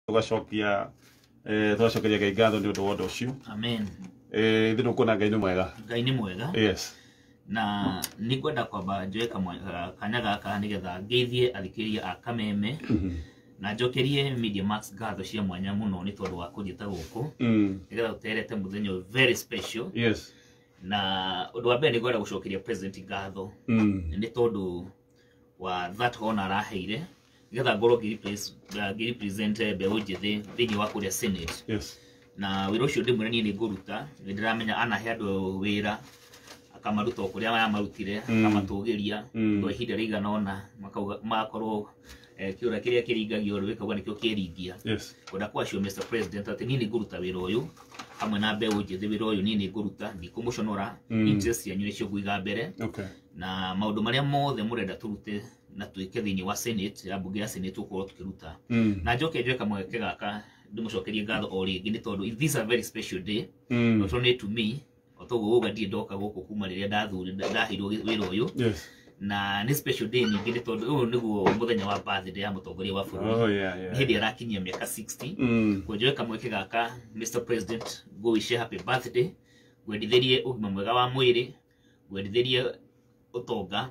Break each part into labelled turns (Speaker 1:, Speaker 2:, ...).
Speaker 1: Tugacokia tugacokeria Ngai ngatho nĩ ũndũ wa ũndũ ũcio.
Speaker 2: Amen.
Speaker 1: Ithuĩ nĩũkuona Ngai nĩ mwega.
Speaker 2: Ngai nĩ mwega.
Speaker 1: Yes.
Speaker 2: Na nĩ ngwenda kwamba njoe kanya gaka nĩgetha ngeithie athikĩrĩria a Kameme na njokerie Media Max ngatho cia mwanya mũno nĩ tondũ wa kũnjĩta gũkũ nĩgetha tũterete mũthenya ũyũ very special. Na ũndũ wa mbere nĩ ngwenda gũcokeria president ngatho nĩ tondũ wa that honor araheire nĩgetha ngorwo ngĩ-represent mbeũ njĩthĩ thĩinĩ wa kũrĩa Senate. Na wĩra ũcio ndĩmwĩre niĩ nĩ ngũruta, nĩ ndĩramenya anahe andũ wĩra akamaruta o kũrĩa yamarutire, akamatũgĩria kwa ihinda rĩigana ũna, makauga magakorwo kĩũra kĩrĩa kĩringagio rũĩ kauga nĩkĩo kĩringia. Kwenda kwacio Mr President atĩ niĩ nĩ ngũruta wĩra ũyũ hamwe na mbeũ njĩthĩ, wĩra ũyũ niĩ nĩ ngũruta, ndikũmũconora. Interest cianyu nĩcio ngũiga mbere. Na maũndũ marĩa mothe mũrenda tũrute na twĩke thĩinĩ wa Senate, ya mbunge ya Senate, tũgũkorwo tũkĩruta. Na njoke njoe kamweke gaka ndĩmũcokerie ngatho o rĩngĩ nĩ tondũ this is a very special day, not only to me, o toguo uga ndirĩ ndoka gũkũ kuma rĩrĩa ndaheirwo wĩra ũyũ. Na nĩ special day ningĩ nĩ tondũ ũyũ nĩguo mũthenya wa birthday ya mũtongoria wa bũrũri. Nĩ hĩndĩ arakinyia mĩaka 60. Kwenjoe kamweke gaka, Mr President, ngũwish happy birthday, ngwendithĩrie ũgima mwega wa mwĩrĩ, ngwendithĩrie ũtonga,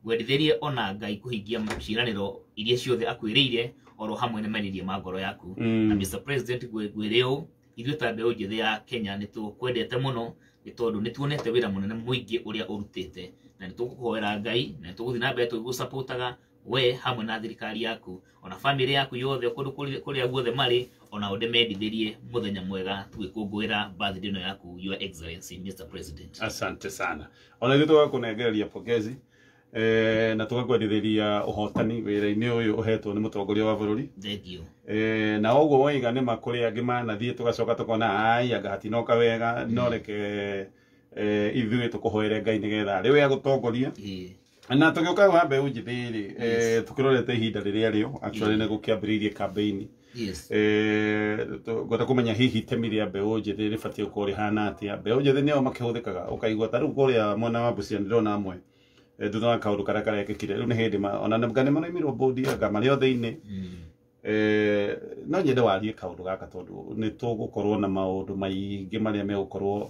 Speaker 2: ngwendithĩrie ona Ngai kũhingia ciĩranĩro iria ciothe akwĩrĩire oro hamwe na merirĩria ma ngoro yaku. Na Mr President, ngwĩre ũũ, ithuĩ ta mbeũ njĩthĩ ya Kenya nĩ tũkwendete mũno nĩ tondũ nĩ tuonete wĩra mũnene mũingĩ ũrĩa ũrutĩte, na nĩ tũgũkũhoera Ngai na nĩ tũgũthiĩ na mbere tũgĩgũsupportaga we hamwe na thirikari yaku ona famĩlĩ yaku yothe kũndũ kũrĩa guothe marĩ, ona ndĩmendithĩrie mũthenya mwega tũgĩkũngũĩra birthday ĩno yaku, Your Excellency Mr President.
Speaker 1: Asante sana. Ona ithuĩ tũgakũnengereria pongezi na tũgakwendithĩria ũhotani wĩra-inĩ ũyũ ũhetwo nĩ mũtongoria wa bũrũri.
Speaker 2: Thank you.
Speaker 1: Na ũguo woiga nĩ ma kũrĩ angĩ manathiĩ tũgacoka tũkona ai anga hatinoka wega, no reke ithuĩ tũkũhoere Ngai nĩgetha rĩwe agũtongoria. Na tũgĩũka wa mbeũ njĩthĩ rĩ, tũkĩrorete ihinda rĩrĩa rĩo actually nĩ gũkĩambĩrĩirie campaign. Ngwenda kũmenya hihi itemi rĩa mbeũ njĩthĩ rĩbatiĩ gũkorwo rĩhana atĩa. Mbeũ njĩthĩ nĩo makĩhũthĩkaga, ũkaigua ta rĩu kũrĩa mwena wa Busia ndĩrona amwe thutha wa kaũndũ karĩa karekĩkire rĩu nĩ hĩndĩ ona nga nĩ maraimirwo bũndi anga marĩ o thĩinĩ. No nyende warie kaũndũ gaka tondũ nĩ tũgũkorwo na maũndũ maingĩ marĩa megũkorwo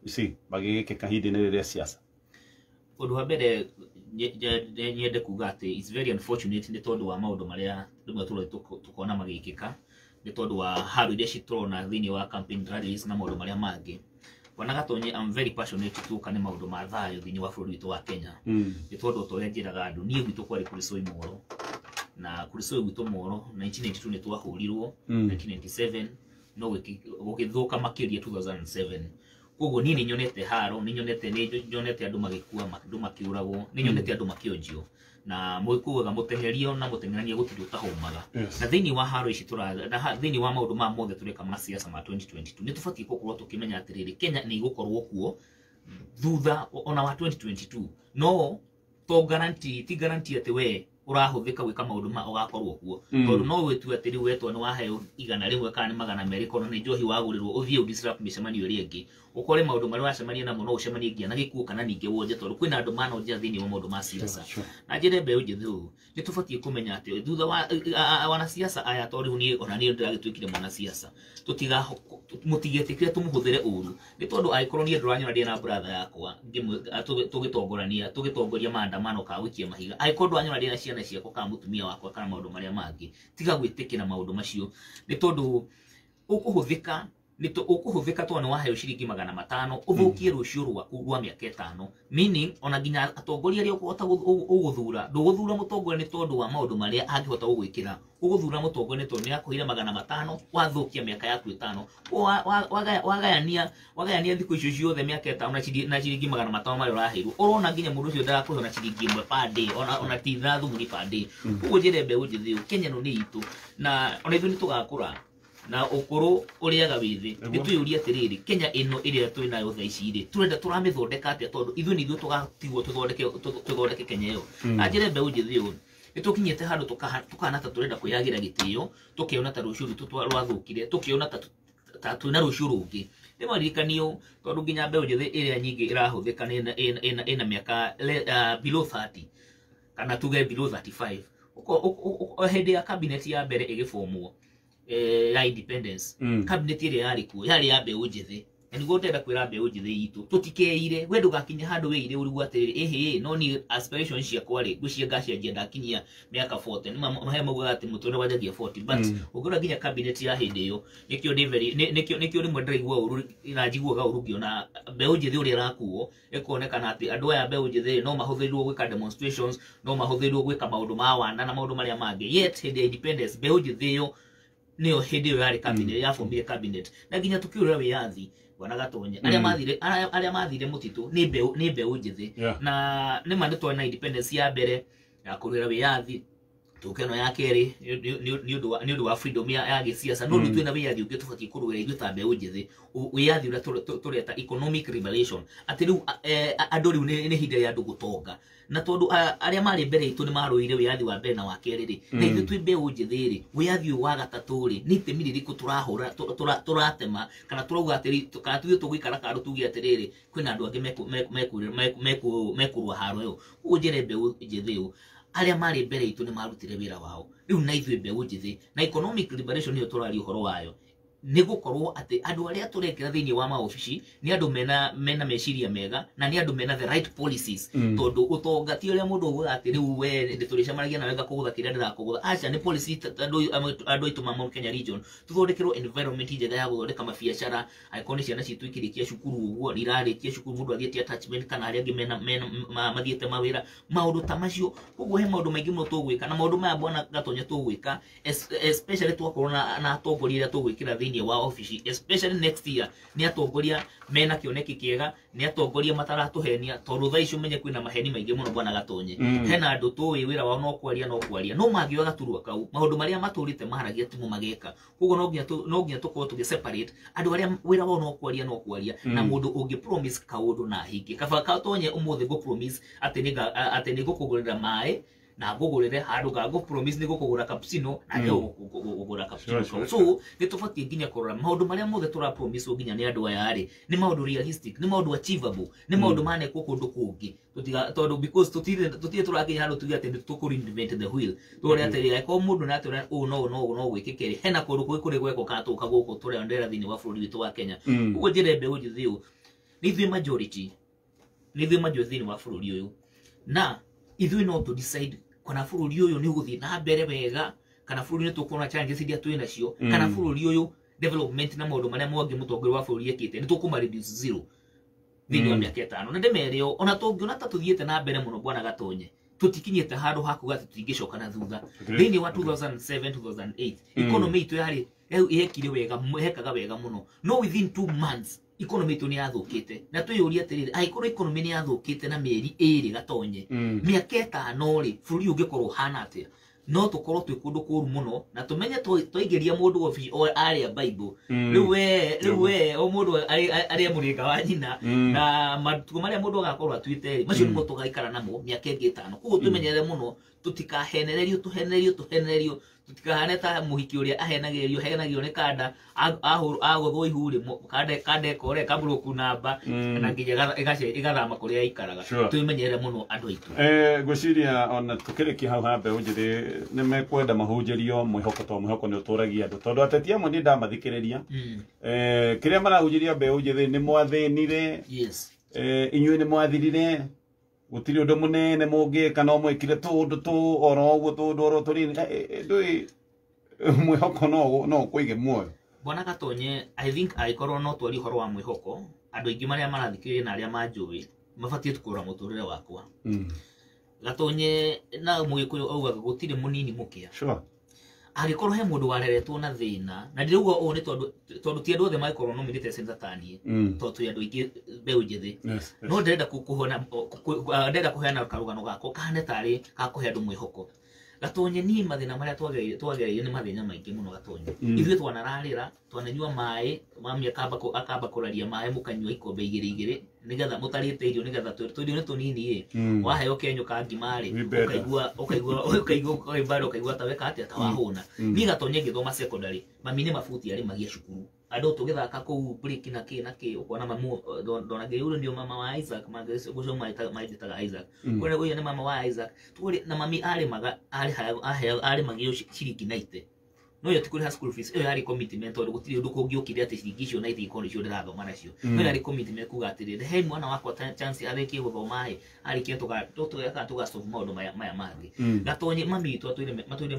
Speaker 1: you see magĩgĩkĩka ihinda-inĩ rĩrĩa siasa.
Speaker 2: Ũndũ wa mbere nyende kuga atĩ it's very unfortunate nĩ tondũ wa maũndũ marĩa rĩmwe tũrĩ tũkona magĩkĩka nĩ tondũ wa haro iria citũrona thĩinĩ wa campaign rallies na maũndũ marĩa mangĩ. Bwana Gatonye, I'm very passionate tuka nĩ maũndũ ma thayũ thĩinĩ wa bũrũri witũ wa Kenya. Nĩ tondũ ta ũrĩa njĩraga andũ, niĩ gwitũ kwarĩ Kurisoi Moro, na Kurisoi gwitũ Moro 1992 nĩ twahũrirwo, 1997 no gũgĩthũka makĩria 2007. Koguo niĩ nĩ nyonete haro, nĩ nyonete andũ magĩkua, andũ makĩũragwo, nĩ nyonete andũ makĩonjio, na mũkuaga mũteng'erio na mũteng'erania gũtirĩ ũtahũmaga. Na thĩinĩ wa haro ici thĩinĩ wa maũndũ maya mothe tũreka ma siasa ma 2022, nĩ tũbatiĩ gũkorwo tũkĩmenya atĩrĩrĩ, Kenya nĩ ĩgũkorwo kuo thutha ona wa 2022, no to guarantee, ti guarantee atĩ we ũrahũthĩka gwĩka maũndũ ma ũgakorwo kuo. Tondũ no wĩtue atĩ rĩu wetwo nĩ waheo 100 kana nĩ 200 kana nĩ njohi wagũrĩrwo ũthiĩ ũdisrupt mĩcemanio ĩrĩa ĩngĩ, ũkore maũndũ marĩa wacemania namo no ũcemanie nginya na gĩkuũ kana ningĩ wonje, tondũ kwĩna andũ manonjia thĩinĩ wa maũndũ ma siasa. Na njĩre mbeũ njĩthĩ ũũ, nĩ tũbatiĩ kũmenya atĩ thutha wa wanasiasa aya, tondũ rĩu niĩ ona niĩ ndĩragĩtuĩkire mwanasiasa, tũtiga mũtigetĩkĩre tũmũhũthĩre ũru, nĩ tondũ angĩkorwo niĩ ndũranyona ndĩ na brother yakwa tũgĩtongorania tũgĩtongoria maandamano kana gũikia mahiga, angĩkorwo ndũranyona ndĩ na ciana ciakwa kana mũtumia wakwa kana maũndũ marĩa mangĩ, tiga gwĩtĩkĩra maũndũ macio, nĩ tondũ ũkũhũthĩka, ũkũhũthĩka tondũ nĩ waheo ciringi 500 ũthũkie rũciũ rwaku rwa mĩaka 5. Meaning ona nginya atongoria arĩa ũkũhota ũgũthura, ndũgũthura mũtongoria nĩ tondũ wa maũndũ marĩa angĩhota gũgwĩkĩra, ũgũthura mũtongoria nĩ tondũ nĩ akũheire 500 wathũkia mĩaka yaku 5. Wagayania thikũ icio ciothe mĩaka 5 na ciringi 500 marĩa ũraheirwo, ũrona nginya mũndũ ũcio ndagakũhe ona ciringi 1 per day, ona ti na thumuni per day. Koguo njĩre mbeũ njĩthĩ ũũ, Kenya ĩno nĩ itũ na ona ithuĩ nĩ tũgakũra na ũkũrũ ũrĩaga wĩthĩ. Nĩ twĩyũrie atĩrĩrĩ, Kenya ĩno ĩrĩa twĩ nayo thaa ici rĩ, tũrenda tũramĩthondeka atĩa? Tondũ ithuĩ nĩ ithuĩ tũgatigwo tũthondeke Kenya ĩyo. Na njĩre mbeũ njĩthĩ ũũ, nĩ tũkinyĩte handũ tũkahana ta tũrenda kwĩyagĩra gĩtĩo, tũkĩona ta rũciũ rwitũ rwathũkire, tũkĩona ta twĩna rũciũ rũngĩ. Nĩ maririkanio tondũ nginya mbeũ njĩthĩ ĩrĩa nyingĩ ĩrahũthĩka nĩ ĩna mĩaka below 30 kana tuge below 35. Hĩndĩ ya cabinet ya mbere ĩgĩbomwo ya independence cabinet ĩrĩa yarĩ kuo yarĩ ya mbeũ njĩthĩ. Na nĩguo ndĩrenda kwĩra mbeũ njĩthĩ itũ tũtikeire, we ndũgakinye handũ wĩire ũrigwo atĩrĩrĩ, ĩhĩ no niĩ aspiration ciakwa rĩ ngwĩciria ngacianjia ndakinyia mĩaka 40. Nĩ he maugaga atĩ mũtũrĩre wanjagia 40, but ũngĩrora nginya cabinet ya hĩndĩ ĩyo nĩkĩo ndĩ very nĩkĩo rĩmwe ndĩraigua ũru na njiguaga ũru ngĩona mbeũ njĩthĩ ũrĩa ĩrakuo, ĩkonekana atĩ andũ aya mbeũ njĩthĩ no mahũthĩrirwo gwĩka demonstrations, no mahũthĩrirwo gwĩka maũndũ ma wana na maũndũ marĩa mangĩ. Yet hĩndĩ ya independence mbeũ njĩthĩ ĩyo nĩyo hĩndĩ ĩyo yarĩ cabinet, yabomire cabinet. Na nginya tũkĩũrĩra wĩyathi Bwana Gatonye, arĩa mathire mũtitũ nĩ mbeũ njĩthĩ. Na nĩ ma nĩ twarĩ na independence ya mbere ya kũrũĩra wĩyathi, tũke ĩno ya kerĩ nĩ ũndũ wa freedom ya gĩsiasa, no rĩu twĩna wĩyathi ũngĩ tũbatiĩ kũrũĩra ithuĩ ta mbeũ njĩthĩ, wĩyathi ũrĩa tũreta economic liberation, atĩ rĩu andũ rĩu nĩ ihinda rĩa andũ gũtonga. Na tondũ arĩa marĩ mbere itũ nĩ marũire wĩyathi wa mbere na wa kerĩ rĩ, na ithuĩ twĩ mbeũ njĩthĩ rĩ, wĩyathi ũyũ wa gatatũ rĩ nĩ itemi rĩrĩkũ tũrahũra tũratema, kana tũrauga atĩrĩ, kana ithuĩ tũgũikara kando tuge atĩrĩrĩ kwĩna andũ angĩ mekũrũa haro ĩyo. Ũguo njĩre mbeũ njĩthĩ ũũ, arĩa marĩ mbere itũ nĩ marutire wĩra wao, rĩu na ithuĩ mbeũ njĩthĩ na economic liberation nĩyo tũraria ũhoro wayo, nĩ gũkorwo atĩ andũ arĩa tũrekĩra thĩinĩ wa maobici nĩ andũ mena meciria mega na nĩ andũ mena the right policies. Tondũ ũtonga ti ũrĩa mũndũ augaga atĩ rĩu we tũrĩcemanagia nawe ngakũgũtha kĩrĩa ndĩrakũgũtha. Aca, nĩ policy andũ aitũ ma Mount Kenya region tũthondekerwo environment njega ya gũthondeka mabiacara. Angĩkorwo nĩ ciana citũ ikĩrĩkia cukuru ũguo nĩ irarĩkia cukuru, mũndũ athiĩte attachment kana arĩa angĩ mathiĩte mawĩra, maũndũ ta macio. Koguo he maũndũ maingĩ mũno tũgwĩka, na maũndũ maya Bwana Gatonye tũgwĩka especially twakorwo na atongoria arĩa tũgwĩkĩra thĩinĩ wa obici, especially next year nĩ atongoria mena kĩoneki kĩega, nĩ atongoria mataratũhenia, tondũ thaa ici ũmenye kwĩna maheni maingĩ mũno Bwana Gatonye. Hena andũ tũĩ wĩra wao no kwaria no kwaria, no mangĩoya gaturwa kau maũndũ marĩa matũrĩte maharagia timo mageka. Koguo no nginya tũkorwo tũgĩ separate andũ arĩa wĩra wao no kwaria no kwaria na mũndũ ũngĩ promise kaũndũ na ahingie. Kaba Gatonye ũmũthĩ ngũ promise atĩ nĩ ngũkũgũrĩra maĩ na ngũgũrĩre handũ ga ngũ promise nĩ ngũkũgũra cappuccino na ngũgũra cappuccino. So nĩ tũbatiĩ nginya kũrora maũndũ marĩa mothe tũra promise nginya nĩ andũ aya rĩ nĩ maũndũ realistic, nĩ maũndũ achievable, nĩ maũndũ manekwo kũndũ kũngĩ. Tondũ because tũtirĩ tũrakinya handũ tuge atĩ nĩ tũkũ reinvent the wheel. Tũrore atĩrĩrĩ, angĩkorwo mũndũ nĩ atwĩra ũũ no no no gwĩkĩke rĩ, hena kũndũ kũngĩ kũrĩ gwekwo kana tũka gũkũ tũrĩa thĩinĩ wa bũrũri witũ wa Kenya. Ũguo njĩre mbeũ njĩthĩ ũũ, nĩ ithuĩ majority, nĩ ithuĩ majority thĩinĩ wa bũrũri ũyũ, na ithuĩ no tũ decide kana bũrũri ũyũ nĩ ũgũthiĩ na mbere wega, kana bũrũri nĩ tũkuona challenges iria twĩ nacio, kana bũrũri ũyũ development na maũndũ marĩa mangĩ mũtongoria wa bũrũri ekĩte nĩ tũkũma reduce zero thĩinĩ wa mĩaka ĩtano. Na ndĩmere ũũ, ona tũngĩona ta tũthiĩte na mbere mũno Bwana Gatonye, tũtikinyĩte handũ ha kuga atĩ tũtingĩcoka na thutha. Thĩinĩ wa 2007 2008 economy itũ yarĩ yekire wega, hekaga wega mũno, no within 2 months economy itũ nĩ yathũkĩte. Na twĩyũrie atĩrĩrĩ, angĩkorwo economy nĩ yathũkĩte na mĩeri ĩĩrĩ Gatonye, mĩaka ĩtano rĩ, bũrũri ũngĩkorwo ũhana atĩa? No tũkorwo twĩ kũndũ kũru mũno, na tũmenye twaingĩria mũndũ obici arĩa Bible rĩu we o mũndũ arĩa mũrĩnga wa nyina, na matukũ marĩa mũndũ agakorwo atuĩte rĩ, macio nĩmo tũgaikara namo mĩaka ĩngĩ ĩtano. Koguo twĩmenyerere mũno tũtikahenererio tũhenererio tũhenererio, tũtikahane ta mũhiki ũrĩa ahenagĩrĩrio ahenagĩrio nĩ kanda, agũthwo ihu rĩ, kanda ĩkore ĩkambũrũku namba na nginya ĩgathama kũrĩa yaikaraga. Twĩmenyerere mũno andũ aitũ.
Speaker 1: Ngwĩciria ona tũkĩrĩkia hau ha mbeũ njĩthĩ nĩ mekwenda mahunjĩrio mwĩhoko, tondũ mwĩhoko nĩ ũtũragia andũ, tondũ ateti amwe niĩ ndamathikĩrĩria kĩrĩa marahunjĩria mbeũ njĩthĩ nĩ mwathĩnire, inyuĩ nĩ mwathirire, gũtirĩ ũndũ mũnene mũngĩka, no mwĩkire tũũndũ tũ oro ũguo tũũndũ oro tũnini. Ndũĩ mwĩhoko no ũkũige muoyo.
Speaker 2: Bwana Gatonye, I think angĩkorwo no twarie ũhoro wa mwĩhoko, andũ aingĩ marĩa marathikĩrĩria na arĩa manjũĩ mabatiĩ kũrora mũtũrĩre wakwa. Gatonye na Mũgĩkũyũ augaga gũtirĩ mũnini mũkĩa. Angĩkorwo he mũndũ wareretwo na thĩna, na ndĩrauga ũũ nĩ tondũ ti andũ othe mangĩkorwo nominated senator ta niĩ, tondũ twĩ andũ aingĩ mbeũ njĩthĩ. No ndĩrenda kũheana karũgano gakwa kahane tarĩ ga kũhe andũ mwĩhoko. Gatonye niĩ mathĩna marĩa twagereire nĩ mathĩna maingĩ mũno Gatonye. Ithuĩ twanararĩra, twananyua maĩ, mami akamba kũraria maĩ mũkanyua ikombe igĩrĩ igĩrĩ nĩgetha mũtarĩte irio, nĩgetha tũirio nĩ tũnini ĩ, waheo kenyũ ka ngima rĩ, ũkaigua ta weka atĩa, ta wahũna. Niĩ Gatonye ngĩthoma secondary, mami nĩ mabuti arĩmagia cukuru, andũ tũgĩthaka kũu break na kĩ na kĩ, ũkona mamu ndonagĩrĩire ũyũ ndio mama wa Isaac, ũcio manjĩtaga Isaac, kũrĩa ũyũ nĩ mama wa Isaac. Tũrĩ na mami arĩmaga, arĩmagio ciringi 90 No yo ti kũrĩha school fees, ĩyo yarĩ commitment tondũ gũtirĩ ũndũ kũngĩũkire atĩ ciringi icio na itingĩkorwo nĩcio ndĩrathoma nacio. No yarĩ commitment kuga atĩrĩrĩ, he mwana wakwa chance arĩkie gũthoma ĩ, arĩkie tũgeka tũgasolve maũndũ maya mangĩ. Gatonye mami witũ atũire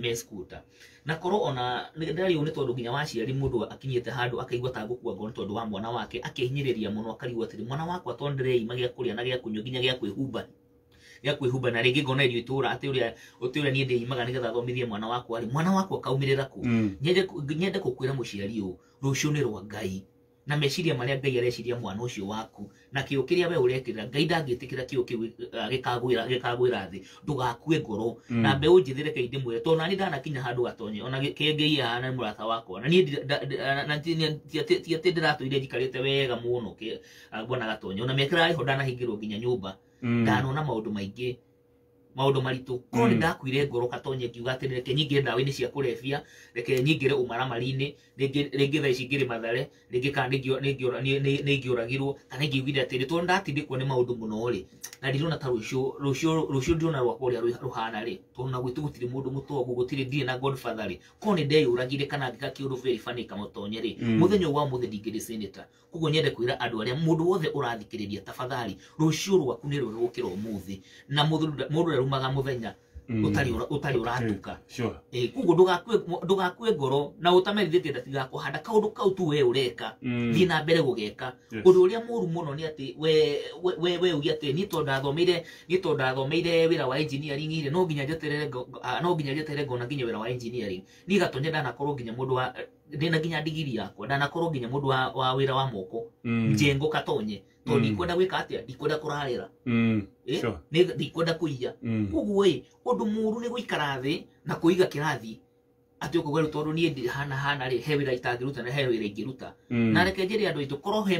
Speaker 2: me skuta. Na korwo ona ndarĩ ũũ nĩ tondũ nginya waciari mũndũ akinyĩte handũ akaigua ta gũkua ngoro nĩ tondũ wa mwana wake, akehinyĩrĩria mũno akarigwo atĩrĩ, mwana wakwa tondũ ndĩreima gĩa kũrĩa na gĩa kũnyua nginya gĩa kwĩhumba. Gĩa kwĩhumba na rĩngĩ ngona irio itũra atĩ ũrĩa ũrĩa niĩ ndĩimaga nĩgetha thomithie mwana wakwa rĩ, mwana wakwa akaumĩrĩra kũ. Nyende gũkwĩra mũciari ũũ, rũciũ nĩ rwa Ngai na meciria marĩa Ngai areciria mwana ũcio waku na kĩo kĩrĩa we ũrekĩrĩra Ngai ndangĩtĩkĩra kĩo kĩu gĩkagwĩra thĩ. Ndũgakue ngoro. Na mbeũ njĩthĩ reke ndĩmwĩre, tondũ nani ndanakinya handũ gatonye ona kĩngĩia hana nĩ mũrata wakwa na niĩ ti atĩ ndĩratũire njikarĩte wega mũno bwana Gatonye, ona mĩaka ĩrarĩ ho ndanahingĩrwo nginya nyũmba, ndanona maũndũ maingĩ, maũndũ maritũ. Korwo nĩ ndakuire ngoro Gatonye ngiuga atĩ reke nyingĩre ndawa-inĩ cia kũrebia, reke nyingĩre ũmaramari-inĩ, rĩngĩ thaa ici ngĩrĩ Mathare, rĩngĩ kana nĩingĩũragirwo, kana ingĩugire atĩrĩ tondũ ndatindĩkwo nĩ maũndũ mũno rĩ, na ndirona ta rũciũ ndirona rwakwa ũrĩa rũhana rĩ, tondũ na gwitũ gũtirĩ mũndũ mũtongu, gũtirĩ, ndirĩ na godfather rĩ, korwo nĩ ndeyũragire kana ngĩka kĩũndũ very funny Kamũtonye rĩ, mũthenya ũyũ wa ũmũthĩ ndingĩrĩ senator. Koguo nyende kwĩra andũ arĩa mũndũ wothe ũrathikĩrĩria, tafadhali rũciũ rwaku nĩ rwega gũkĩra ũmũthĩ, na mũndũ ndarumaga mũthenya ũtarĩ ũratuka. Koguo ndũgakue ngoro na ũtamerithĩtie ndatigakũhanda kaũndũ kau tu we ũreka, thiĩ na mbere gũgeka. Ũndũ ũrĩa mũru mũno nĩ atĩ we uge atĩ niĩ tondũ ndathomeire wĩra wa engineering rĩ, no nginya njeterere ngona nginya wĩra wa engineering. Niĩ Gatonye ndanakorwo nginya mũndũ wa ndĩna nginya ndigiri yakwa, ndanakorwo nginya mũndũ wa wĩra wa moko, njengo Gatonye, tondũ ndikwenda gwĩka atĩa, ndikwenda kũrarĩra, ndikwenda kũiya. Koguo ĩ, ũndũ mũru nĩ gũikara thĩ na kũiga kĩrathi atĩ ũkauga rĩu tondũ niĩ hana rĩ, he wĩra itangĩruta na he wĩra ingĩruta. Na reke njĩre andũ aitũ, korwo he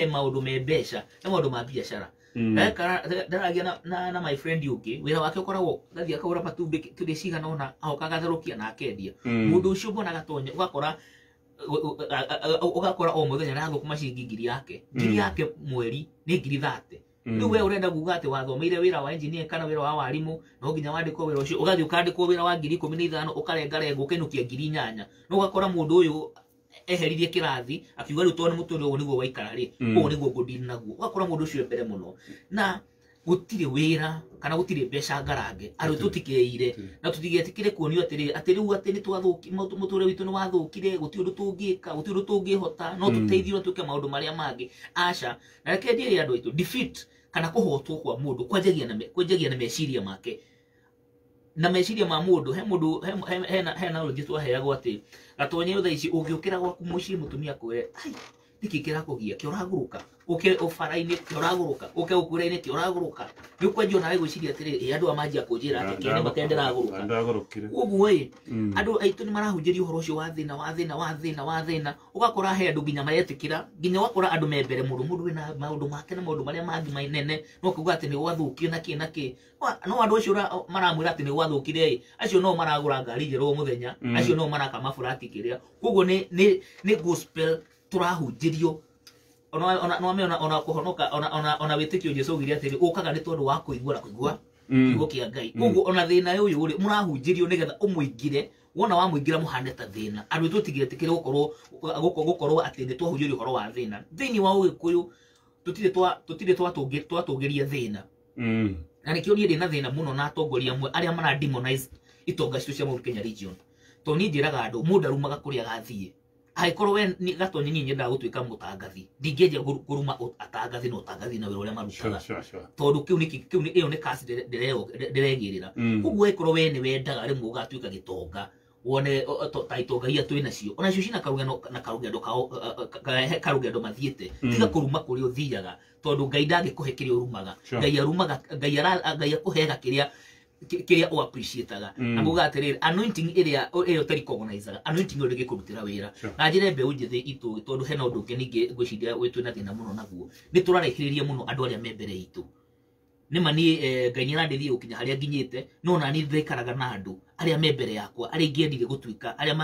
Speaker 2: maũndũ me mbeca na maũndũ ma biacara. Ndaragia na my friend ũngĩ, wĩra wake ũkoragwo gathiĩ akagũra matumbĩ tũrĩ cigana ũna, agoka agatherũkia na akendia. Mũndũ ũcio mbona Gatonye ũgakora o mũthenya arathũkũma ciringi ngiri yake, ngiri yake mweri nĩ ngiri 30. Rĩu we ũrenda kuga atĩ wathomeire wĩra wa engineer kana wĩra wa warimũ, no nginya wandĩkwo wĩra ũcio, ũgathiĩ ũkandĩkwo wĩra wa ngiri 15, ũkarengarenga ũkenũkia ngiri 8, no ũgakora mũndũ ũyũ eheririe kĩrathi akiuga rĩu tondũ nĩ mũtũrĩre ũyũ nĩguo waikara rĩ, ũũ nĩguo ngũndini naguo. Ũgakora mũndũ ũcio e mbere mũno na gũtirĩ wĩra kana gũtirĩ mbeca ngarange. Andũ tũtikeire na tũtigetĩkĩre kuonio atĩrĩ atĩ rĩu atĩ nĩ twathũki, mũtũrĩre witũ nĩ wathũkire, gũtirĩ ũndũ tũngĩka, gũtirĩ ũndũ tũngĩhota, no tũteithio na twĩke maũndũ marĩa mangĩ. Aca. Na reke njĩre andũ aitũ, defeat kana kũhotwo kwa mũndũ kwanjagia na meciria make. Na meciria ma mũndũ, he mũndũ he analogy twaheagwo atĩ Gatonye thaa ici ũngĩũkĩra gwaku mũciĩ mũtumia akwĩre, ai nĩkĩ kĩrakũgia, kĩũragũrũka, ũke ũbara-inĩ kĩũragũrũka, ũke ũkũra-inĩ kĩũragũrũka, nĩ ũkwanjia onawe gwĩciria atĩrĩ, ĩ andũ aya manjia kũnjĩra atĩ kĩene make ndĩragũrũka. Koguo ĩ, andũ aitũ nĩ marahunjĩria ũhoro ũcio wa thĩna, wa thĩna, wa thĩna, wa thĩna, ũgakora he andũ nginya maretĩkĩra, nginya ũgakora andũ me mbere mũndũ, mũndũ wĩna maũndũ make na maũndũ marĩa mangĩ manene, no akauga atĩ nĩ gwathũkire na kĩ na kĩ. No andũ acio maramwĩra atĩ nĩ gwathũkire ĩ, acio no maragũra ngari njerũ o mũthenya, acio no maraka maburati kĩrĩa. Koguo nĩ gospel tũrahunjĩrio. Ona kũhonoka, ona wĩtĩkio Jesũ augire atĩrĩ, ũkaga nĩ tondũ wa kũigua na kũigua kiugo kĩa Ngai. Koguo ona thĩna ũyũ rĩ, mũrahunjĩrio nĩgetha ũmũingĩre, wona wamũingĩra mũhane ta thĩna. Andũ aitũ tũtigetĩkĩre gũkorwo atĩ nĩ twahunjĩrio ũhoro wa thĩna. Thĩinĩ wa Ũgĩkũyũ tũtirĩ twatũngĩria thĩna. Na nĩkĩo niĩ ndĩna thĩna mũno na atongoria amwe arĩa mara demonize itonga citũ cia Mount Kenya region. Tondũ niĩ njĩraga andũ, mũndũ arumaga kũrĩa agathiĩ. Angĩkorwo we nĩ Gatonye niĩ nyendaga gũtuĩka mũtangathi, ndingĩanjia kũruma atangathi na ũtangathi na wĩra ũrĩa marutaga. Tondũ kĩu nĩ ĩyo nĩ kasi ndĩregĩrĩra. Koguo angĩkorwo we nĩ wendaga rĩmwe ũgatuĩka gĩtonga, wone ta itonga iria twĩ nacio, onacio cina karugendo na karugendo kao, karugendo mathiĩte. Tiga kũruma kũrĩa ũthiaga, tondũ Ngai ndangĩkũhe kĩrĩa ũrumaga. Ngai arumaga, Ngai akũheaga kĩrĩa ũ appreciate-aga. Na nguga atĩrĩrĩ, anointing ĩrĩa ĩrĩa ũta-recognize-aga, anointing ĩyo ndĩngĩkũrutĩra wĩra. Na njĩre mbeũ njĩthĩ itũ, tondũ hena ũndũ ũngĩ ningĩ ngwĩciria twĩna thĩna mũno naguo, nĩ tũrarekereria mũno andũ arĩa me mbere itũ. Nĩ ma niĩ Ngai nĩ arandeithia gũkinya harĩa nginyĩte, no na niĩ ndĩraikaraga na andũ arĩa me mbere yakwa, arĩa ingĩendire gũtuĩka, arĩa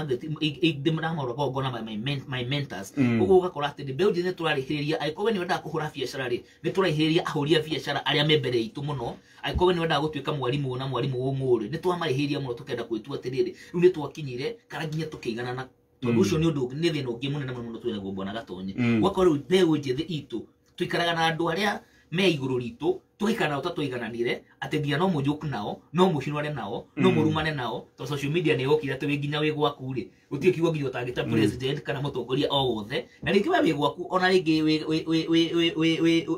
Speaker 2: ndĩramũraga ngona my mentors. Ũguo ũgakora atĩ mbeũ njĩthĩ nĩ tũrarĩhĩrĩria. Angĩkorwo we nĩ wendaga kũhũra biacara rĩ, nĩ tũraihĩrĩria ahũri a biacara arĩa me mbere itũ mũno. Angĩkorwo we nĩ wendaga gũtuĩka mwarimũ na mwarimũ ũmũrĩ, nĩ twamarĩhĩria mũno, tũkenda gwĩtua atĩrĩrĩ, rĩu nĩ twakinyire kana nginya tũkĩiganana, tondũ ũcio nĩ ũndũ ũngĩ, nĩ thĩna ũngĩ mũnene mũno mũno twĩnaguo, Bwana Gatonye. Ũgakora rĩu mbeũ njĩthĩ itũ tũikaraga na andũ arĩa me igũrũ ritũ, tũgaikara nao ta tũigananire, atĩ nginya no mũjoke nao, no mũcinwane nao, no mũrumane nao, tondũ social media nĩ yokire atĩ wĩ nginya wĩ gwaku rĩ, gũtirĩ kiugo nginya ũtangĩta president kana mũtongoria o wothe. Na rĩngĩ we wĩ gwaku, ona rĩngĩ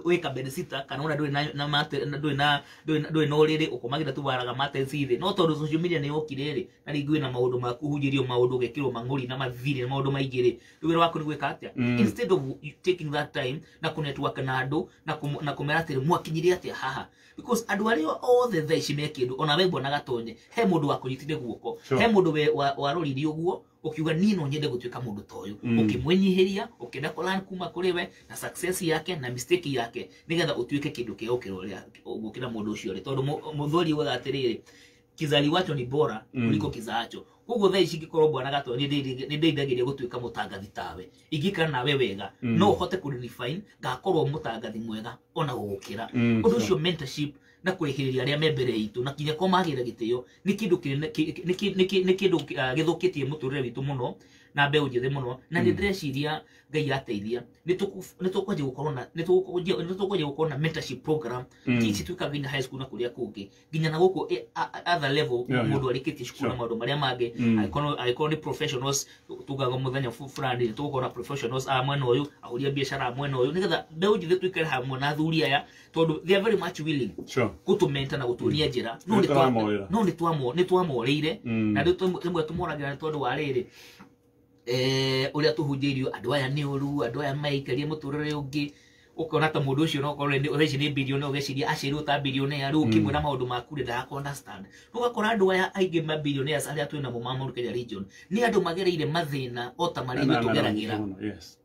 Speaker 2: wĩ kabedsitter, kana ona ndũrĩ na ndũrĩ na ũrĩrĩ, ũkomagĩra tu waraga mattress thĩ, no tondũ social media nĩ yokire rĩ, na rĩngĩ wĩna maũndũ maku, hunjĩrio maũndũ, ũgekĩrwo mang'ũri na mathirĩ na maũndũ maingĩ rĩ, rĩu wĩra waku nĩ gwĩka atĩa? Instead of you taking that time na kũ network na andũ na kũmera atĩrĩ, mwakinyire atĩa haha? Because andũ arĩa othe thaa ici me kĩndũ, ona we Bwana Gatonye, he mũndũ wakũnyitire guoko. He mũndũ waroririe ũguo ũkiuga, "Niĩ no nyende gũtuĩka mũndũ ta ũyũ." Ũkĩmwĩnyihĩria, ũkĩenda kũlearn kuma kũrĩ we na success yake na mistake yake, nĩgetha ũtuĩke kĩndũ kĩa gũkĩra mũndũ ũcio rĩ, tondũ mũthuri ugaga atĩrĩrĩ, "Kizaliwacho ni bora kuliko kizaacho." Koguo thaa ici ingĩkorwo, Bwana Gatonye, nĩ ndeithagĩria gũtuĩka mũtangathi tawe, ingĩikara nawe wega, no ũhote kũrefine ngakorwo mũtangathi mwega ona gũgũkĩra. Ũndũ ũcio, mentorship na kũrĩhĩrĩria arĩa me mbere itũ na nginya kũmagĩra gĩtĩo, nĩ kĩndũ kĩnene, nĩ kĩndũ gĩthũkĩtie mũtũrĩre witũ mũno na mbeũ njĩthĩ mũno. Na nĩ ndĩreciria Ngai ateithia, nĩ tũkwanjia gũkorwo na mentorship program ici tuĩkaga nginya high school na kũrĩa kũngĩ, nginya na gũkũ other level, mũndũ arĩkĩtie cukuru na maũndũ marĩa mangĩ. Angĩkorwo nĩ professionals, tugaga mũthenya fulani nĩ tũgũkorwo na professionals a mwena ũyũ, ahũri a biacara a mwena ũyũ, nĩgetha mbeũ njĩthĩ tũikare hamwe na athuri aya, tondũ they are very much willing gũtũmenta na gũtuonia njĩra, no
Speaker 1: Nĩ tũramorĩra.
Speaker 2: No nĩ twamorĩire. Na rĩmwe tũmoragĩra nĩ tondũ wa rĩrĩ, ũrĩa tũhunjĩirio, andũ aya nĩ ũru, andũ aya meikarie mũtũrĩre ũngĩ, ũkona ta mũndũ ũcio no korwo thaa ici nĩ billionaire, ũgeciria aciarirwo ta billionaire, rĩu ũkĩmwĩra maũndũ maku rĩ, ndaraku understand. Ũgakora andũ aya aingĩ ma billionaires arĩa twĩ namo ma Mount Kenya region nĩ andũ magereire mathĩna o ta marĩa ithuĩ tũgeragĩra,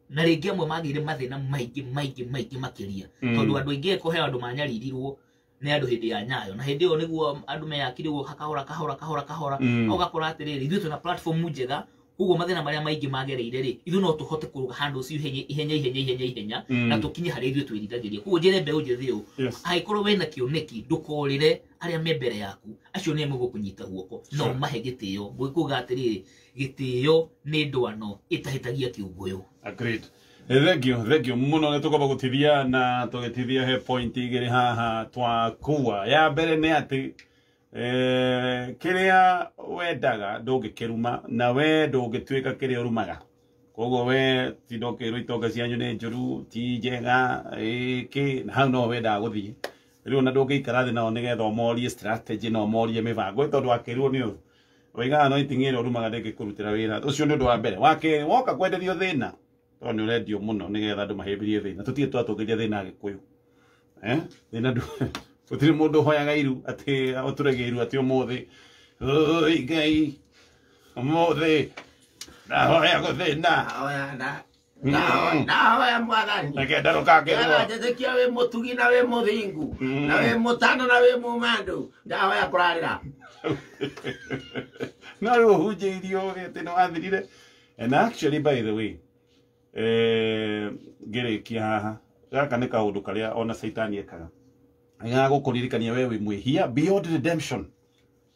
Speaker 2: na rĩngĩ amwe magĩire mathĩna maingĩ maingĩ maingĩ makĩria, tondũ andũ aingĩ kũhe andũ manyaririrwo nĩ andũ hĩndĩ ya Nyayo, na hĩndĩ ĩyo nĩguo andũ meyakire ũguo kahora kahora kahora kahora. Ũgakora atĩrĩrĩ, ithuĩ twĩna platform njega, koguo mathĩna marĩa maingĩ magereire rĩ, ithuĩ no tũhote kũrũga handũ ũcio ihenya ihenya ihenya ihenya ihenya na tũkinye harĩa ithuĩ twĩriragĩria. Koguo njĩre mbeũ njĩthĩ ũũ, angĩkorwo wĩna kĩoneki, ndũkorĩre arĩa me mbere yaku, acio nĩo megũkũnyita guoko. No mahe gĩtĩo, gwĩkuga atĩrĩrĩ, gĩtĩo nĩ ndwano ĩtahĩtagia kĩũngũyũ.
Speaker 1: Agreed. Thank you, thank you muno. Nĩ tũkwamba gũtithia na tũgĩtithia he point igĩrĩ haha twakua. Ya mbere nĩ atĩ kĩrĩa wendaga ndũngĩkĩruma, na we ndũngĩtuĩka kĩrĩa ũrumaga. Koguo we tinda ũkĩrwo itonga cianyu nĩ njũru, ti njega, ĩkĩ na hau no wendaga gũthiĩ. Rĩu ona ndũngĩikara thĩ nao nĩgetha ũmorie strategy na ũmorie mĩbango, tondũ wakĩrwo nĩ ũru waigaga no iting'ĩ ĩrĩa ũrumaga ndĩngĩkũrutĩra wĩra. Ũcio nĩ ũndũ wa mbere. Wa kerĩ, woka kwenderio thĩna, tondũ nĩ ũrendio mũno nĩgetha andũ mahĩmbĩrie thĩna, tũtirĩ twatũngĩria thĩna Agĩkũyũ, thĩna ndu gũtirĩ mũndũ ũhoyaga iru atĩ ũtũrege iru atĩ ũmũthĩ, "Oi, Ngai, ũmũthĩ ndahoya gũthĩna."
Speaker 3: Ndahoya Mwathani.
Speaker 1: Reke ndarũkangĩrwo.
Speaker 3: Njĩtĩkia wĩ mũtugi na wĩ mũthingu na wĩ mũtano na wĩ mũmandu, ndahoya kũrarĩra.
Speaker 1: No rĩu ũhunjĩirio atĩ nĩ wathirire. And actually, by the way, ngĩrĩkia haha, gaka nĩ kaũndũ karĩa ona caitani ekaga ga gũkũririkania we wĩ mwĩhia beyond redemption,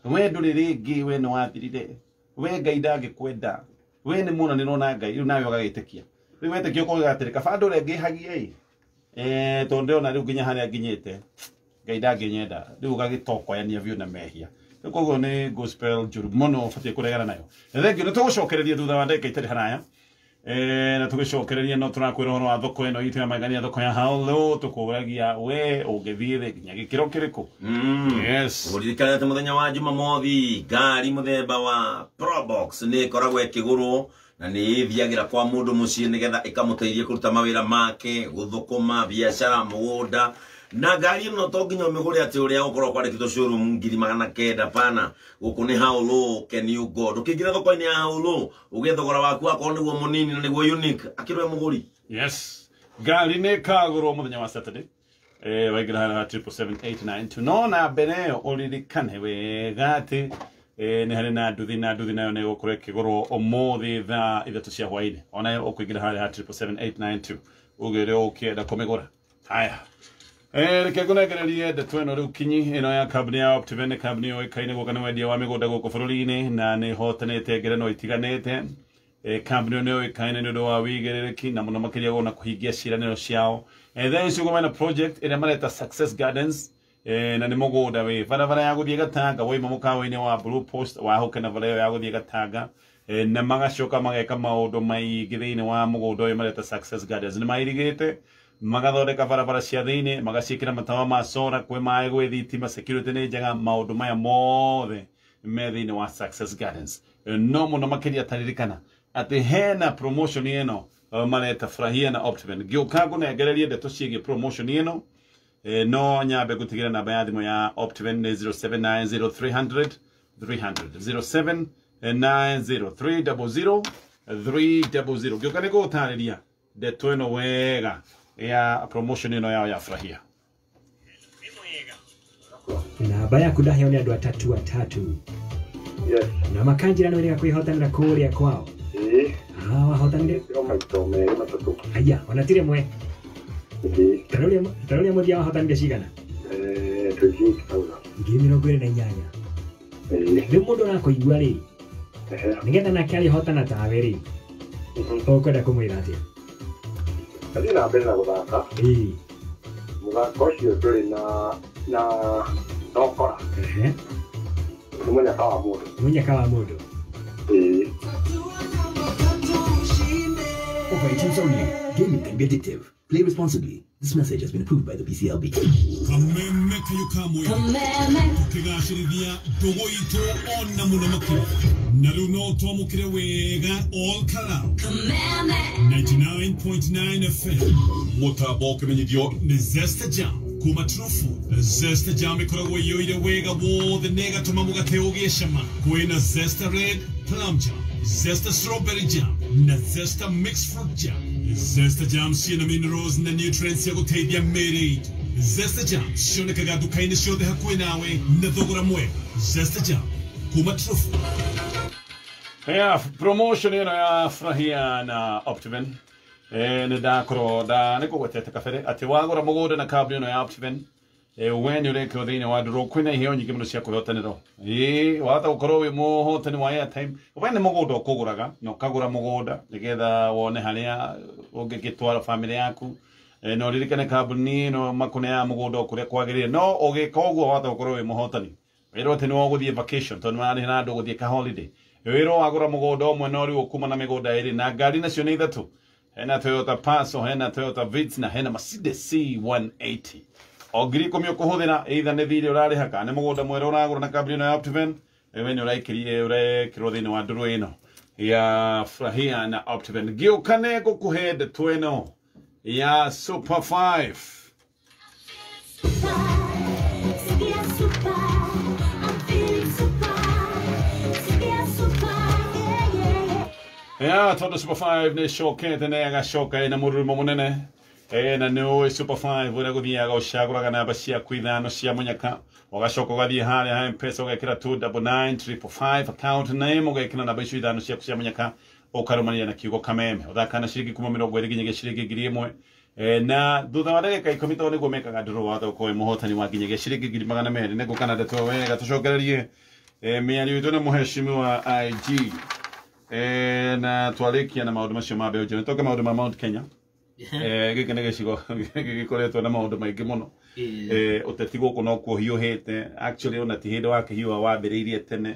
Speaker 1: we ndũrĩ rĩngĩ, we nĩ wathirire, we Ngai ndangĩkwenda, we nĩ mũnanĩrwo na Ngai. Rĩu nawe ũgagĩtĩkia, rĩu wetĩkia ũkoiga atĩrĩ, kaba ndũre ngĩhagia ĩ, tondũ ndĩrona rĩu nginya harĩa nginyĩte Ngai ndangĩnyenda. Rĩu ũgagĩtokoyania biũ na mehia. Rĩu koguo nĩ gospel njũru mũno, ũbatiĩ kũregana nayo. Na thengiũ, nĩ tũgũcokereria thutha wa ndagĩka itarĩ haraya. Na tũgĩcokereria no tũrakwĩra ũhoro wa thoko ĩno itũ ya magania, thoko ya Haolo. Tũkũragia we ũngĩthiĩ thĩ nginya gĩkĩro kĩrĩkũ? Yes.
Speaker 4: Ũririkane atĩ mũthenya wa Jumamothi ngari mũthemba wa Probox nĩ ĩkoragwo ĩkĩgũrwo na nĩ ĩthiagĩra kwa mũndũ mũciĩ nĩgetha ĩkamũteithia kũruta mawĩra make, gũthũkũma biacara, mũgũnda. Na ngari ĩno to nginya ũmĩgũre atĩ ũrĩa ũkorwo kwandĩkĩtwo showroom 900,000, pana. Gũkũ nĩ Haolo, can you go? Ndũkĩingĩra thoko-inĩ ya Haolo ũgĩe thogora waku, akorwo nĩguo mũnini na nĩguo unique, akĩrwe mũgũri.
Speaker 1: Yes, ngari nĩ ĩkagũrwo mũthenya wa Saturday. Waingĩra harĩa ha 777 no na mbere ĩyo ũririkane wega atĩ nĩ harĩ na nduthi na nduthi nayo nĩ ĩgũkorwo ĩkĩgũrwo ũmũthĩ thaa 3 cia hwaĩ-inĩ. Onayo ũkũingĩra harĩa ha 777 uge ũrĩa ũkĩenda kũmĩgũra. Haya, reke ngũnengererie ndeto ĩno rĩu kinyi ĩno ya kambuni ya Optiven, nĩ kambuni yũĩkaine gũka nĩ wendia wa mĩgũnda gũkũ bũrũri-inĩ na nĩ ĩhotanĩte ngerenwa itiganĩte. Kambuni ĩyo nĩ yũĩkaine nĩ ũndũ wa wĩigĩrĩrĩki na mũno makĩria gũna kũhingia ciĩranĩro ciao. Thaa ici ũguo mena project ĩrĩa mareta Success Gardens, na nĩ mũgũnda wĩ barabara ya gũthiĩ Gatanga waima mũkawa-inĩ wa Blue Post wahũke na bara ĩyo ya gũthiĩ Gatanga, na magacoka mageka maũndũ maingĩ thĩinĩ wa mũgũnda ũyũ mareta Success Gardens. Nĩ mairigĩte magathondeka barabara cia thĩinĩ, magaciĩkĩra matawa ma solar, kwĩ maĩ, gwĩ thitima, security nĩ njega, maũndũ maya mothe me thĩinĩ wa Success Gardens. No mũno makĩria taririkana atĩ hena promotion ĩno mareta Furahia na Optiven. Ngĩũka ngũnengererie ndeto ciĩgiĩ promotion ĩno, no nyambe ngũtigĩra namba ya thimũ ya Optiven nĩ 0790 300 300 0790 300 300. Ngĩũka nĩ ngũgũtarĩria ndeto ĩno wega ya promotion ĩno yao ya Furahia.
Speaker 5: Namba yaku ndaheo nĩ andũ atatu atatu.
Speaker 6: Yes.
Speaker 5: Na makanjĩra nĩ wĩrĩga kwĩhotanĩra kũrĩa kwao.
Speaker 6: Ĩĩ.
Speaker 5: Wahotanire
Speaker 6: maita merĩ matatũ.
Speaker 5: Aya, ona ti rĩmwe.
Speaker 6: Ĩĩ.
Speaker 5: Ta rũrĩa mũthia wahotanire cigana?
Speaker 6: 28,000.
Speaker 5: 28,000.
Speaker 6: Ĩĩ.
Speaker 5: Rĩu mũndũ arakũigua rĩ,
Speaker 6: Ehe.
Speaker 5: nĩgetha nake arĩhotana tawe rĩ, ũkwenda kũmwĩra atĩa?
Speaker 6: Athiĩ na mbere na gũthaka.
Speaker 5: Ĩĩ.
Speaker 6: Mũthako ũcio ndũrĩ na na na ũkora.
Speaker 5: Ehe.
Speaker 6: Nĩ mũnyaka wa mũndũ.
Speaker 5: Mũnyaka wa mũndũ.
Speaker 6: Ĩĩ.
Speaker 7: Over 18s only. Gaming can be addictive. Play responsibly. This message has been approved by the BCLB.
Speaker 8: Kameme kayo kamwe tukigacĩrithia ndũgũ itũ ona mũno makĩria na rĩu no twamũkĩre wega all Kalau 99.9 FM mũtambo ũkĩmenyithio nĩ Zesta Jam kuma True Food. Zesta Jam ĩkoragwo ĩiyũire wega wothe na ĩgatũma mũgate ũgĩe cama. Kwĩna Zesta Red Plum Jam, Zesta Strawberry Jam na Zesta Mixed Fruit Jam. Zesta Jam ciĩna minerals na nutrients cia gũteithia mĩĩrĩ itũ. Zesta Jam cionekaga nduka-inĩ ciothe hakuhĩ nawe na thogora mwega. Zesta Jam kuma True Food.
Speaker 1: Yeah, promotion ĩno ya Furahia na Optiven, nĩ ndakorwo nda nĩ kũgwetete kabere atĩ wagũra mũgũnda na kambuni ĩno ya Optiven, we nĩ ũrekĩrwo thĩinĩ wa ndũrũ kwĩna iheo nyingĩ mũno cia kwĩhotanĩrwo. Ĩĩ, wahota gũkorwo wĩ mũhotani wa airtime. We nĩ mũgũnda ũkũgũraga na ũkagũra mũgũnda nĩgetha wone harĩa ũngĩgĩtwara bamĩrĩ yaku. Na ũririkane kambuni ĩno makũneaga mũgũnda o kũrĩa kwagĩrĩire, no ũgĩka ũguo wahota gũkorwo wĩ mũhotani. Wĩrwo atĩ nĩ ũgũthiĩ vacation tondũ nĩ na andũ gũthiĩ ka holiday. Wĩrwo wagũra mũgũnda ũmwe no rĩu ũkuma na mĩgũnda ĩrĩ na ngari nacio nĩ ithatũ. Hena Toyota Passo, hena Toyota Vitz na hena Mercedes C180. O 10,000 ũkũhũthĩra either nĩ thirĩ ũrarĩha kana nĩ mũgũnda mwerũ ũragũra na kambuni ĩno ya Optiven, we nĩ ũrekĩrwo thĩinĩ wa ndũrũ ĩno ya Furahia na Optiven. Ngĩũka nĩ ngũkũhe ndeto ĩno ya Super 5. Ya, tondũ Super 5 nĩ ĩcokete na ĩgacoka ĩna mũrurumo mũnene. Na nĩ ũĩ Super 5 ũrĩa gũthiaga ũcagũraga namba ciaku ithano cia mũnyaka, ũgacoka ũgathiĩ harĩa ha M-Pesa ũgekĩra 299 account name, ũgekĩra namba icio ithano ciaku cia mũnyaka, ũkarũmanĩria na kiugo kameme. Ũthaka na ciringi kuma 20 nginyagia ciringi 1,000. Na thutha wa ndagĩka 10 tondũ nĩguo mekaga ndũrũ wahota gũkorwo wĩ mũhotani wa nginyagia ciringi 200,000. Nĩ ngũka na ndeto wega tũcokererie mĩario itũ na mũheshimiwa IG. Na twarĩkia na maũndũ macio ma mbeũ njĩthĩ, nĩtũke maũndũ ma Mount Kenya. Gĩkĩ nĩ gĩcigo gĩkoretwo na maũndũ maingĩ mũno. Ũteti gũkũ no kuo hiũhĩte. Actually ona ti hĩndĩ wakĩhiũha wambĩrĩirie tene.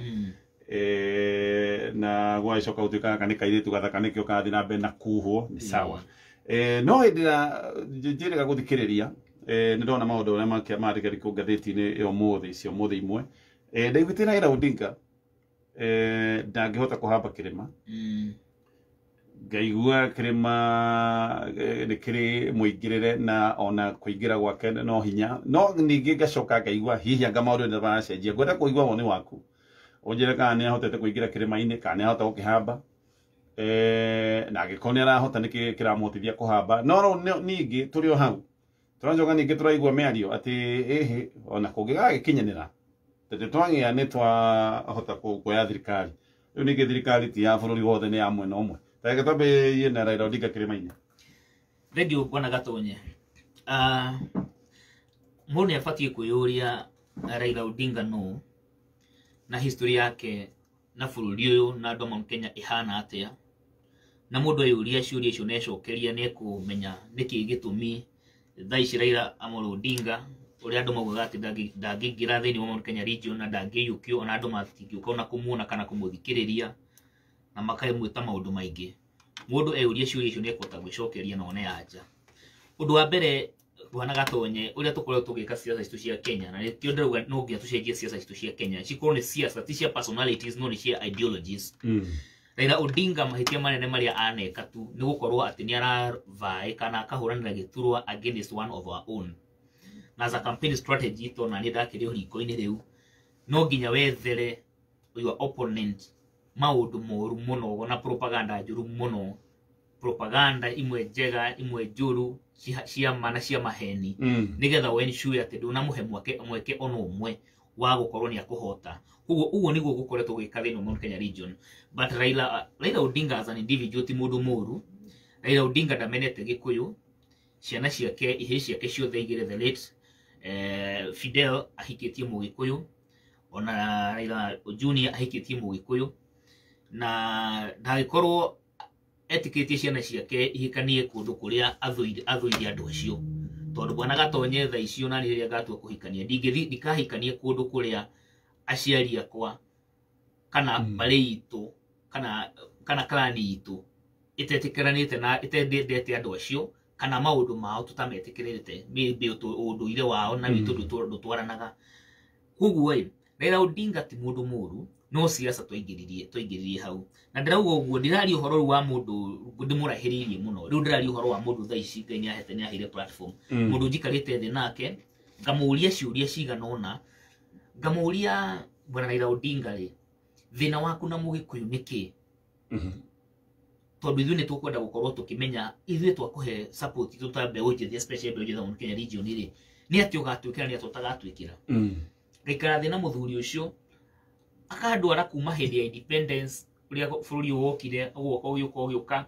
Speaker 1: Na gwagĩcoka gũtuĩka gaka nĩ kairĩtu gathaka nĩkĩo karathiĩ na mbere na kuhwo nĩ sawa. No hĩndĩ ĩrĩa njĩrĩga gũthikĩrĩria, nĩ ndona maũndũ marĩa mandĩkĩtwo ngathĩti-inĩ ĩyo ũmũthĩ, icio ũmũthĩ imwe. Ndaiguĩte Raila Odinga ndangĩhota kũhamba kĩrĩma. Ngaigua kĩrĩma nĩ kĩrĩ mũingĩrĩre na ona kũingĩra gwake no hinya. No ningĩ ngacoka ngaigua hihi anga maũndũ nĩ maracenjia. Ngwenda kũigua woni waku, ũnjĩre kana nĩ ahotete kũingĩra kĩrĩma-inĩ kana nĩ ahota gũkĩhamba, na angĩkorwo nĩ arahota nĩkĩ kĩramũhotithia kũhamba. No rĩu ningĩ tũrĩ o hau Tũracoka ningĩ tũraigua mĩario atĩ ĩhĩ ona kũngĩgagĩkinyanĩra tondũ twagĩa nĩ twahota kuoya thirikari. Rĩu ningĩ thirikari ti ya bũrũri wothe, nĩ ya mwena ũmwe. Tareke twambĩrĩrie na Raila Odinga Kĩrĩma-inĩ.
Speaker 2: Thengiũ Bwana Gatonye. Mũndũ nĩ abatiĩ kwĩyũria Raila Odinga nũ na history yake na bũrũri ũyũ na andũ a Mount Kenya ĩhana atĩa, na mũndũ eyũria ciũria icio na ecokeria nĩ ekũmenya nĩkĩ gĩtũmi thaa ici Raila Amolo Odinga ũrĩa andũ maugaga atĩ ndangĩingĩra thĩinĩ wa Mount Kenya region na ndangĩiyũkio, ona andũ matingĩũka ona kũmuona kana kũmũthikĩrĩria na makamwĩta maũndũ maingĩ. Mũndũ eyũria ciũria icio nĩ ekũhota gwĩcokeria na one anja. Ũndũ wa mbere Bwana Gatonye, ũrĩa tũkoretwo tũgĩka siasa citũ cia Kenya, na nĩkĩo ndĩrauga no nginya tũcenjie siasa citũ cia Kenya, cikorwo nĩ siasa ti cia personalities no nĩ cia ideologies. Raila Odinga mahĩtia manene marĩa aneka tu nĩ gũkorwo atĩ nĩ aravaĩ kana akahũranĩra gĩturwa against one of our own. Na as a campaign strategy, to na niĩ ndakĩrĩ o riko-inĩ rĩu, no nginya wethere your opponent maũndũ moru mũno na propaganda njũru mũno, propaganda imwe njega imwe njũru, cia ma na cia maheni, nĩgetha we ensure atĩ ndũnamũhe mweke ona ũmwe wa gũkorwo nĩ akũhota. Koguo ũguo nĩguo gũkoretwo gũgĩka thĩinĩ wa Mount Kenya region. But Raila Odinga as an individual ti mũndũ mũru. Raila Odinga ndamenete Gĩkũyũ, ciana ciake ihĩĩ ciake ciothe igĩrĩ, the late Fidel ahikĩtie Mũgĩkũyũ, ona Raila Junior ahikĩtie Mũgĩkũyũ, na ndagĩkorwo etĩkĩtie ciana ciake ihikanie kũndũ kũrĩa athũire andũ acio, tondũ Bwana Gatonye thaa icio na rĩrĩa ngatua kũhikania ndingĩthiĩ ndikahikanie kũndũ kũrĩa aciari akwa kana mbarĩ itũ kana clan itũ ĩtetĩkĩranĩte na ĩtendete andũ acio kana maũndũ mao tũtametĩkĩrĩte, maybe ũndũire wao na witũ ndũtwaranaga. Koguo ĩ Raila Odinga ti mũndũ mũru, no siasa twaingĩririe hau. Na ndĩrauga ũguo ndĩraria ũhoro rĩu wa mũndũ ndĩmũrahĩrĩirie mũno, rĩu ndĩraria ũhoro wa mũndũ thaa ici Ngai nĩahete nĩaheire platform, mũndũ njikarĩte thĩ nake ngamũria ciũria cigana ũna, ngamũria Bwana Raila Odinga rĩ, thĩna waku na Mũgĩkũyũ nĩ kĩ? Tondũ ithuĩ nĩ tũkwenda gũkorwo tũkĩmenya ithuĩ twakũhe support itũ ta mbeũ njĩthĩ, especially mbeũ njĩthĩ ya Mount Kenya region rĩ, nĩ atĩ ũgatwĩkĩra nĩ atĩ ũtagatwĩkĩra. Ngaikara thĩ na mũthuri ũcio akandwara kuma hĩndĩ ya independence ũrĩa bũrũri ũyũ wokire ũgoka ũgĩũka ũgĩũka,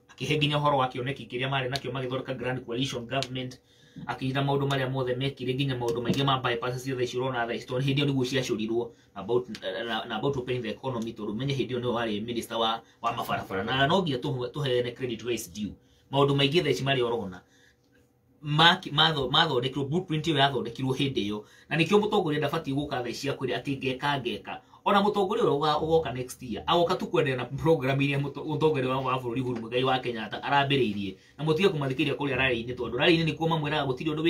Speaker 2: akĩhe nginya ũhoro wa kĩoneki kĩrĩa marĩ nakĩo magĩthondeka Grand Coalition Government, akĩnjĩra maũndũ marĩa mothe mekire nginya maũndũ maingĩ ma bypass ciothe ici ũrona thaa ici, tondũ hĩndĩ ĩyo nĩguo ciacũrirwo na about opening the economy, tondũ menye hĩndĩ ĩyo nĩwe warĩ minister wa mabarabara, na no nginya tũheane credit where it's due. Maũndũ maingĩ thaa ici marĩa ũrona mathondekirwo, blueprint ĩyo yathondekirwo hĩndĩ ĩyo, na nĩkĩo mũtongoria ndabatiĩ gũka thaa ici akwĩre atĩ ngeka. Ona mũtongoria ũrĩa ũgoka next year agoka tu kwenderea na program iria mũtongoria wa bũrũri Uhuru Muigai wa Kenyatta arambĩrĩirie, na mũtige kũmathikĩrĩria kũrĩa rally-inĩ, tondũ rally-inĩ nĩkuo mamwĩraga gũtirĩ ũndũ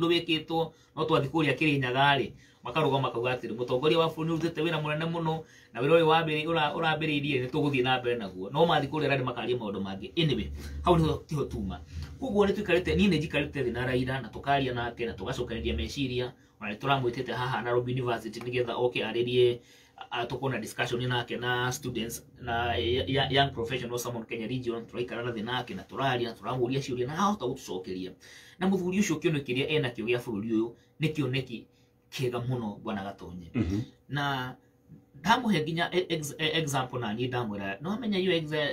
Speaker 2: wĩkĩtwo, no twathiĩ kũrĩa Kĩrĩnyaga rĩ makarũgama makauga atĩrĩ mũtongoria wa bũrũri nĩarutĩte wĩra mũnene mũno na wĩra ũyũ ũrambĩrĩirie nĩ tũgũthiĩ na mbere naguo, no mathiĩ kũrĩa rally makaria maũndũ mangĩ. Anyway, hau nĩho tiho tuma. Koguo nĩ tũikarĩte, niĩ nĩ njikarĩte thĩ na Raila na tũkaria nake na tũgacokanĩria meciria, ona nĩ tũramwĩtĩte haha Nairobi University nĩgetha oke arĩrie, tũkorwo na discussion nake na students na young professionals a Mount Kenya region, tũraikara thĩ nake na tũraria na tũramũria ciũria na ahota gũtũcokeria. Na mũthuri ũcio kĩoneki kĩrĩa enakĩo gĩa bũrũri ũyũ nĩ kĩoneki kĩega mũno Bwana Gatonye. Na ndamũhe nginya example na niĩ ndamwĩra no amenya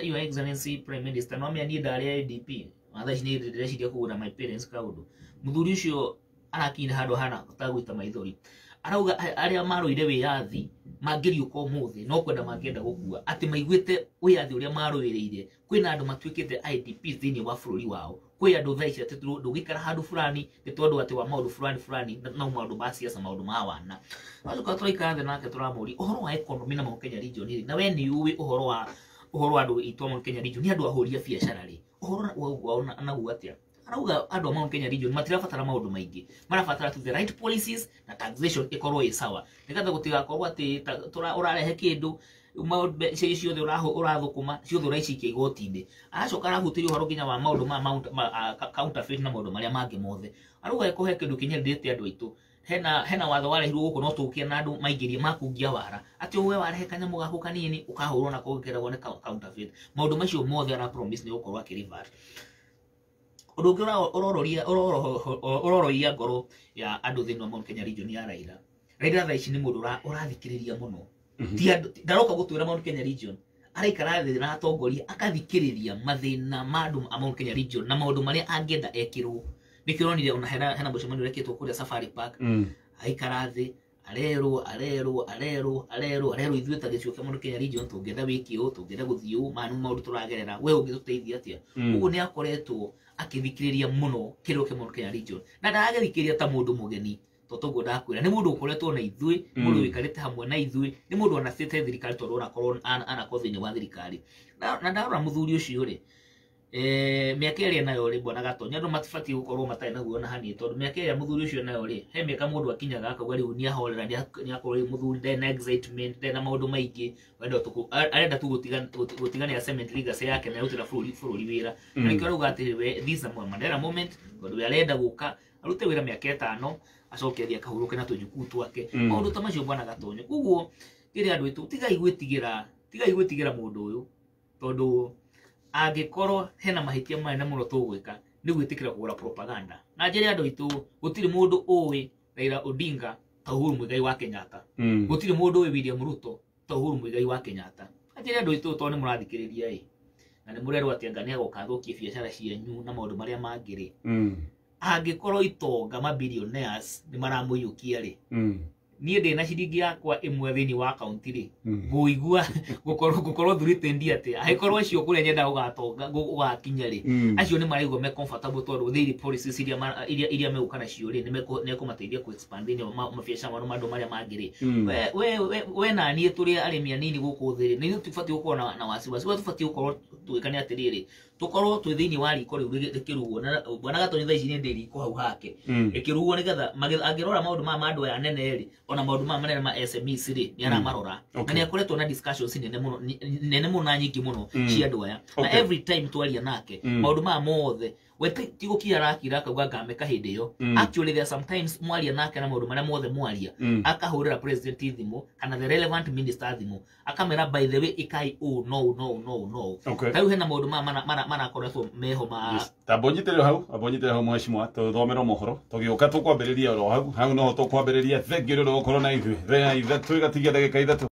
Speaker 2: your excellency prime minister, no amenya niĩ ndarĩ IDP na thaa ici nĩ ndĩreciria kũgũra my parents kaũndũ. Mũthuri ũcio arakinya handũ hana ta gwĩta maithori, arauga arĩa marũire wĩyathi mangĩriũka ũmũthĩ no kwenda mangĩenda gũkua, atĩ maiguĩte wĩyathi ũrĩa marũĩrĩire. Kwĩna andũ matuĩkĩte IDPs thĩinĩ wa bũrũri wao, kwĩ andũ thaa ici atĩ ndũngĩikara handũ fulani nĩ tondũ atĩ wa maũndũ fulani fulani na maũndũ ma siasa, maũndũ ma wana. Twacoka tũraikara thĩ nake tũramũria ũhoro wa economy na Mount Kenya region rĩ, na we nĩ ũĩ ũhoro wa andũ aitũ a Mount Kenya region nĩ andũ ahũri a biacara rĩ, ũhoro naguo atĩa? Arauga andũ a Mount Kenya region matirabatara maũndũ maingĩ, marabatara to the right policies na taxation ĩkorwo ĩ sawa, nĩgetha gũtigakorwo atĩ ũrarehe kĩndũ mbeca ciothe ũrathũkũma ciothe ũraicikia igoti-inĩ. Aracoka arahutĩria ũhoro nginya wa maũndũ ma counterfeit na maũndũ marĩa mangĩ mothe. Arauga ekũhe kĩndũ kĩnyendete andũ aitũ, hena watho warehirwo gũkũ no tũkie na andũ maingĩrie makungia wara, atĩ we warehe kanyamũ gaku kanini ũkahũrwo nako gũkeragwo nĩ counterfeit. Maũndũ macio mothe ara promise nĩ gũkorwo akĩrevert. Ũndũ ũngĩ ũrororia ngoro ya andũ thĩinĩ wa Mount Kenya region ya Raila. Raila thaa ici nĩ mũndũ ũrathikĩrĩria mũno. Ti andũ ndaroka gũtwĩra Mount Kenya region araikara thĩ na atongoria akathikĩrĩria mathĩna ma andũ a Mount Kenya region na maũndũ marĩa angĩenda ekĩrwo. Nĩkĩo ũronire ona hena mũcemanio ũrekĩtwo kũrĩa Safari Park. Aikara thĩ arerwo ithuĩ ta gĩcigo kĩa Mount Kenya region tũngĩenda wĩke ũũ, tũngĩenda gũthiĩ ũũ, maya nĩ maũndũ tũragerera, we ũngĩtũteithia atĩa? Ũguo nĩ akoretwo akĩthikĩrĩria mũno kĩrĩro kĩa Mount Kenya region na ndaragĩthikĩrĩria ta mũndũ mũgeni tondũ ũguo ndakwĩra nĩ mũndũ ũkoretwo na ithuĩ, mũndũ wĩikarĩte hamwe na ithuĩ, nĩ mũndũ onacĩte thirikari tondũ onakorwo anakorwo thĩinĩ wa thirikari. Na ndarora mũthuri ũcio rĩ, mĩaka ĩrĩa nayo rĩ, bwana Gatonya, andũ matibatiĩ gũkorwo matarĩ naguo ona hanini tondũ mĩaka ĩrĩa mũthuri ũcio nayo rĩ, he mĩaka mũndũ akinyaga akauga rĩu nĩ ahorera, nĩ akorwo rĩu mũthuri ndarĩ na excitement, ndarĩ na maũndũ maingĩ, arenda tu gũtiganĩra cement legacy yake na arutĩra bũrũri wĩra. Na nĩkĩo arauga atĩ we this is a Mandela moment tondũ we arenda gũka arute wĩra mĩaka 5 acoke athiĩ akahurũke na tũjukuu twake. Maũndũ ta macio bwana Gatonya. Koguo kĩrĩa andũ aitũ tigai gwĩtigĩra mũndũ ũyũ tondũ angĩkorwo hena mahĩtia manene mũno tũgwĩka nĩ gwĩtĩkĩra kũgũra propaganda. Na njĩre andũ aitũ gũtirĩ mũndũ ũĩ Raila Odinga ta Uhuru Muigai wa Kenyatta. Gũtirĩ mũndũ ũĩ William Ruto ta Uhuru Muigai wa Kenyatta. Na njĩre andũ aitũ tondũ nĩ mũrathikĩrĩria ĩ na nĩ mũrerwo atĩ anga nĩ agoka athũkie biacara cianyu na maũndũ marĩa mangĩ rĩ, angĩkorwo itonga ma billionaires nĩ maramũiyũkia rĩ, niĩ ndĩ na ciringi yakwa ĩmwe thĩinĩ wa akaunti rĩ, ngũigua gũkorwo thurĩte ndi atĩa angĩkorwo acio kũrĩa nyenda gũgatonga gũgakinya rĩ, acio nĩ maraigua me comfortable tondũ thĩinĩ policies iria megũka nacio rĩ nĩ mekũmateithia kũ expand thĩinĩ wa mabiacara mao na maũndũ marĩa mangĩ rĩ. We na niĩ tũrĩ arĩmi anini gũkũ thĩ rĩ, nĩ ithuĩ tũbatiĩ gũkorwo na wasiwasi, we tũbatiĩ gũkorwo tũgĩka nĩ atĩrĩrĩ, tũkorwo twĩ thĩinĩ wa riko rĩu rĩkĩrugwo na bwana Gatonya thaa ici nĩ ndĩ riko hau hake rĩkĩrugwo nĩgetha angĩrora maũndũ maya ma andũ aya anene rĩ, ona maũndũ maya manene ma SMEs rĩ nĩ aramarora. Na nĩ akoretwo na discussions nene mũno na nyingĩ mũno cia andũ aya. Na every time twaria nake maũndũ maya mothe we ti gũkira arakira akauga ngamĩka hĩndĩ ĩyo. Actually there are sometimes mwaria nake na maũndũ marĩa mothe mwaria akahũrĩra president thimũ kana the relevant minister thimũ akamera by the way ikai ũũ no no no no. Ta rĩu hena maũndũ maya marakoretwo meho ma
Speaker 1: tambonyitĩrĩre hau mheshimiwa tũthomerwo mohoro tũgĩũka tũkwambĩrĩria oro hau no tũkwambĩrĩria. Thengiũ nĩ ũndũ wa gũkorwo na ithuĩ thaa 3:03.